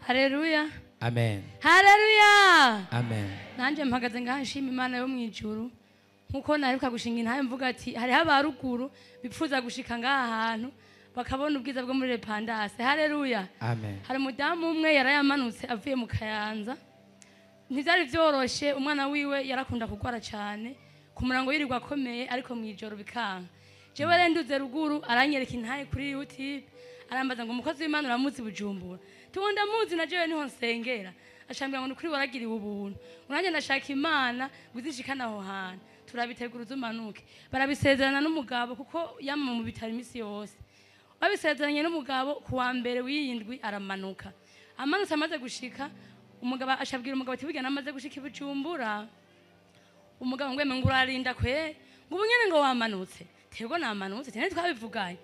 Haleluya. Amen. Haleluya. Amen. Nanje mpagaze ngaha nshima Imana yo mwijuru nkuko naheruka gushinga intahe mvuga ati hariho abaruguru bipfuza gushika ngaha hantu bakabona ubwiza bwo muri Repandase. Haleluya. Amen. Hari umudamu umwe yarayamanutse avuye mu Kayanza, ntivyari vyoroshe, umwana wiwe yarakunda kugwara cyane ku murango yirirwa akomeye, ariko mwijoro bikanka. Jewe rero nduze ruguru aranyereka intahe kuri YouTube, arambaza ngo umukozi w'Imana uramuzi Bujumbura? Tuwo ndamuzi na jewe niho nsengera. Ashambira ngo nukuri waragiriwe ubuntu, unanje ndashaka Imana ngo izishikane aho hantu, turabitegura uzumanuke. Barabisezerana n'umugabo kuko yama mu bitaro imisi yose. Babisezeranye n'umugabo kuwa mbere w'iyindwi aramanuka. Amanutse amaze gushika, umugabo ashabwira umugabo ati burya namaze gushika i Bujumbura. Umugabo ngo ngo urarinda kwe, ngo ubu nyene ngo wamanutse. Tego namanutse, tene twabivuganye.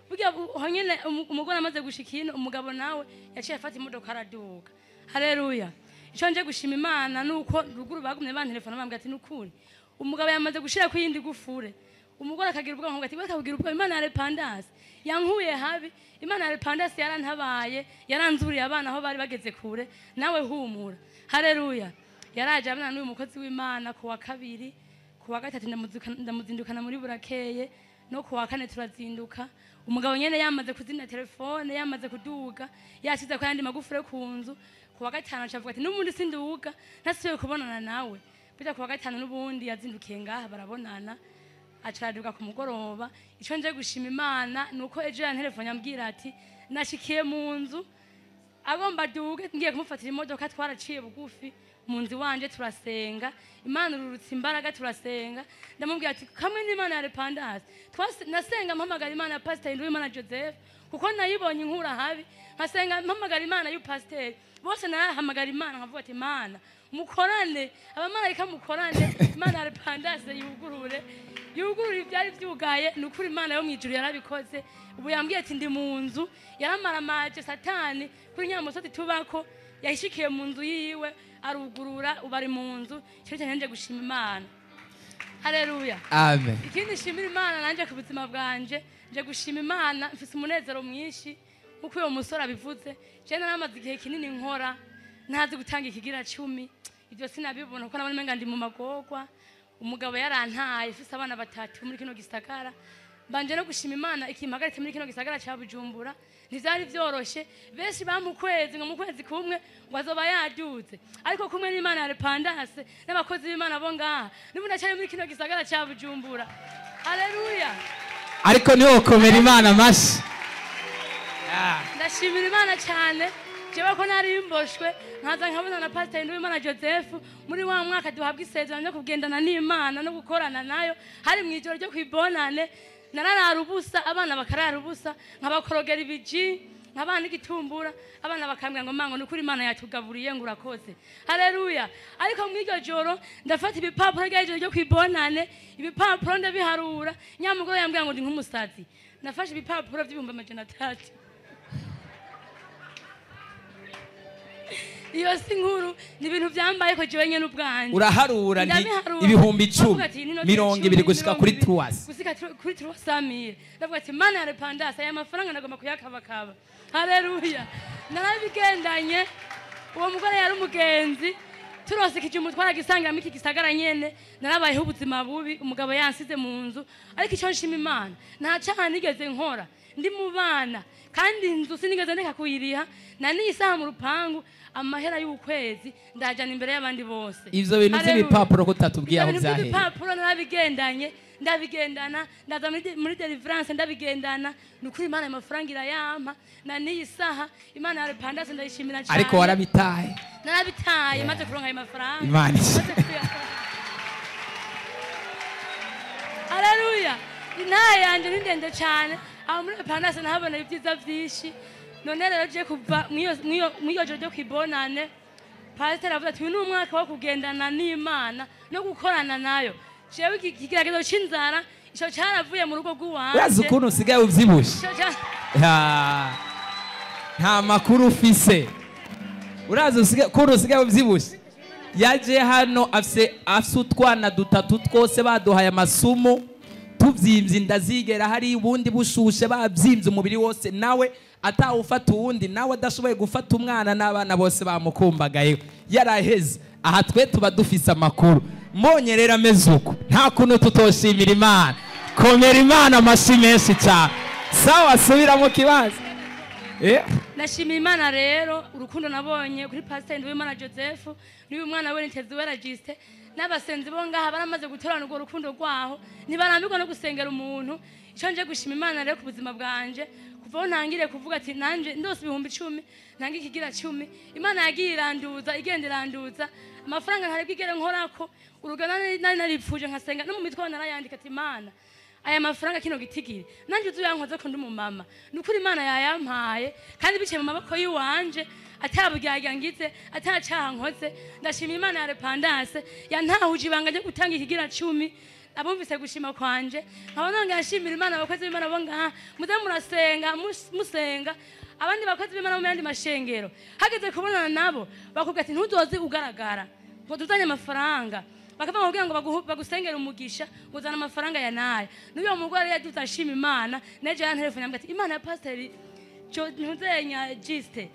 Burya aho nyene umugore amaze gushika ino, umugabo nawe yaciye afata imodoka araduga. Haleluya. Ico nje gushima Imana nuko ruguru bagumye bantelefona bambwira ati nukuri umugabo yamaze gushira ku yindi gufure. Umugore akagira ubwoba ngo ati bakabugira ubwoba, Imana ya Repandase yankuye habi, Imana ya Repandase yarantabaye, yaranzuriye abana aho bari bageze kure, nawe humura. Haleluya. Yaraje abana n'uyu mukozi w'Imana kuwa kabiri, kuwa gatatu ndamuzindukana muri burakeye, no kuwa kane turazinduka. Umugabo nyene yamaze kuzina telefone, yamaze kuduga, yashize ko yandi magufure ku nzu. Kuwa gatanu acavuga ati n'ubundi sinduga, ntasubiye kubonana nawe. Bijya kuwa gatanu n'ubundi yazindukiye ngaha barabonana, acaraduka ku mugoroba. Ico nje gushima Imana nuko ejo ya telefone yambwira ati nashikiye mu nzu agomba duge, ngiye kumufatira imodoka, twaraciye bugufi mu nzu wanje turasenga, Imana ururutse imbaraga turasenga. Ndamubwira ati kamwe n'Imana ya Repandase nasenga mpamagara Imana ya Pastor Nduwimana Joseph kuko nayibonye inkura habi, nkasenga mpamagara Imana y'u pasteur bose, narahamagara Imana nkavuga ati Imana mukorane, abamarayika mukorane, Imana ya Repandase yugurure yugurure ibyari byugaye. Nukuri Imana yo mwijuru yarabikoze. Ubu yambwiye ati ndi mu nzu, yaramaramaje Satani kuri nyamusozi tubako, yahishikiye mu nzu yiwe arugurura, ubu ari mu nzu. Cyo cyane nje gushima Imana. Haleluya. Amen. Ikindi nshimira Imana nanje ku buzima bwanje, nje gushima Imana mfise umunezero mwinshi nkuko uyo musore abivuze. Je naramaze igihe kinini nkora ntazi gutanga ikigira 10, ibyo sinabibona kuko nabona umenga ndi mu magorwa. Umugabo yarantaye mfise abana batatu muri kino gisagara. Mbanje no gushima Imana ikimpagaritse muri kino gisagara ca Bujumbura. Ntivyari vyoroshe, benshi bamukwezi ngo mu kwezi kumwe ngo azoba yaduze, ariko kumwe n'Imana ya Repandase n'abakozi b'Imana bo ngaha n'ubu ndacyari muri kino gisagara ca Bujumbura. Haleluya. Ariko niho komera Imana mashi. Ndashimira Imana cyane jewe ko nari mboshwe nkaza nkabona na Pastor Nduwimana Joseph muri wa mwaka duhabwa isezerano ryo kugendana n'Imana no gukorana nayo. Hari mu ijoro ryo kwibonane nararara ubusa, abana bakarara ubusa, nkabakorogera ibiji, nkabana igitumbura, abana bakambwira ngo mango nukuri Imana yatugaburiye ngo urakoze. Haleluya. Ariko mu iryo joro ndafata ibipapuro ry'ijoro ryo kwibonane, ibipapuro ndabiharura, nyamugore yambwira ngo ndi nk'umusazi. Nafashe ibipapuro by'ibihumbi 300. Iyo si nkuru, ni ibintu byambaye ko jewe nyene ubwanje. Uraharura nti Ndabiharura. ibihumbi 10, Ndavuga ati, ni inoti 20 icumi, gushika kuri 20 3. Gushika kuri 300. Ndavuga ati Imana ya Repandase aya mafaranga ndagomba kuyakabakaba. Haleluya. Narabigendanye, uwo mugore yari umugenzi, turose ikijumbu twaragisangira iki gisagara nyene, narabayeho ubuzima bubi, umugabo yansize mu nzu. Ariko ico nshima Imana, nta caha nigeze nkora, ndi mu bana, kandi inzu sinigeze ndeka kuyiriha, na n'isaha mu rupangu, amahera y'ukwezi ndajana imbere y'abandi bose. Ivyo bintu Haleluya. vy'ibipapuro ko utatubwiye aho Ivyo bintu vyahereye. by'ibipapuro narabigendanye, ndabigendana, ndaza muri deliverance ndabigendana. Nukuri Imana ayo mafaranga irayampa, na n'iyi saha Imana ya Repandase ndayishimira cyane. Ariko warabitaye. Narabitaye maze kuronka ayo mafaranga. Imana Maze kuyaronka. Haleluya. Intahe yanje ni ndende cyane, aho muri Repandase nahabona ibyiza byinshi. None rero je kuva mw'iyo joro ryo kwibonane, Pastor avuga ati uyu ni umwaka wo kugendana n'Imana no gukorana nayo. Jewe iki kigeragezo c'inzara ico caravuye mu rugo rw'uwanje. Urazi ukuntu usigaye uvyibushe? Ico Ya, nta makuru ufise. Urazi ukuntu usigaye uvyibushe? Yaje hano afise utwana dutatu twose baduhaye amasumu. Tuvyimbye inda zigera hari ubundi bushushe, babyimbye umubiri wose, nawe atawufata uwundi, nawe adashoboye gufata umwana, n'abana bose bamukumbagaye, yaraheze. Aha twe tuba dufise amakuru. Mbonye rero ameze uko, nta kuntu tutoshimira Imana. Komera Imana amashyi menshi cyane. Sawa, subira mu kibanza. Nashimiye Imana rero urukundo nabonye kuri Pasiteri Nduwimana Joseph n'uyu mwana we Niteziwera Justin n'abasenzi bo ngaha baramaze gutorana urwo rukundo rwaho, ntibarambirwa no gusengera umuntu. Icyo nje gushima Imana rero ku buzima bwanje, kuva aho ntangiriye kuvuga ati nanje ndose 10,000 nange ikigira 10, Imana yagiye iranduza, igenda iranduza amafaranga ntari bwigere nkorako. Urugano nari naripfuje nkasenga no mu mitwe narayandika ati Imana aya mafaranga kino gitigiri nanje uzuyankoze ko ndi umumama. Nukuri Imana yayampaye kandi biciye mu maboko yiwanje, ataburyarya ngize, atacaha nkoze. Ndashima Imana ya Repandase yantahuje ibanga ryo gutanga ikigira 10. Abumvise gushima kwanje nkaba nongera nshimira Imana. Abakozi b'Imana bo ngaha muze murasenga, musenga abandi bakozi b'Imana bo mu yandi mashengero, hageze kubonana nabo bakubwira ati ntuzoze ugaragara ngo tuzanye amafaranga, bakavuga ngo kugira ngo bagusengere umugisha ngo uzane amafaranga ya naye. N'uyo mugore yagize ashima Imana, nejo yantelefone ambwira ati Imana ya Pasiteri Ntuzenya Justin,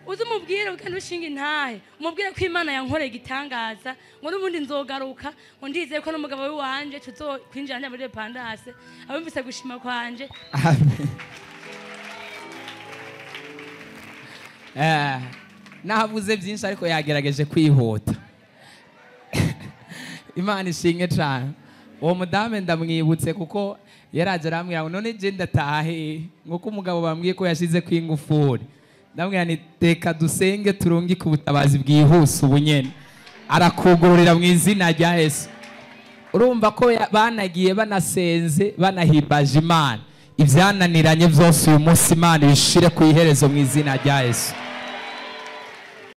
uze umubwire ugende ushinga intahe, umubwire ko Imana yankoreye igitangaza, ngo n'ubundi nzogaruka, ngo ndizeye ko n'umugabo w'iwanje tuzokwinjira njya muri Repandase. Abumvise gushima kwanje. Amen. Nahavuze byinshi ariko yagerageje kwihuta. Imana ishinge cyane. Uwo mudame ndamwibutse kuko yaraje arambwira ngo none je ndatahe, nkuko umugabo bambwiye ko yashize ku ingufuri. Ndamubwira nti teka dusenge turungike ubutabazi bwihuse ubu nyene. Arakugururira mu izina rya Yesu. Urumva ko banagiye banasenze banahimbaje Imana. Ibyananiranye byose uyu munsi Imana ibishire ku iherezo mu izina rya Yesu.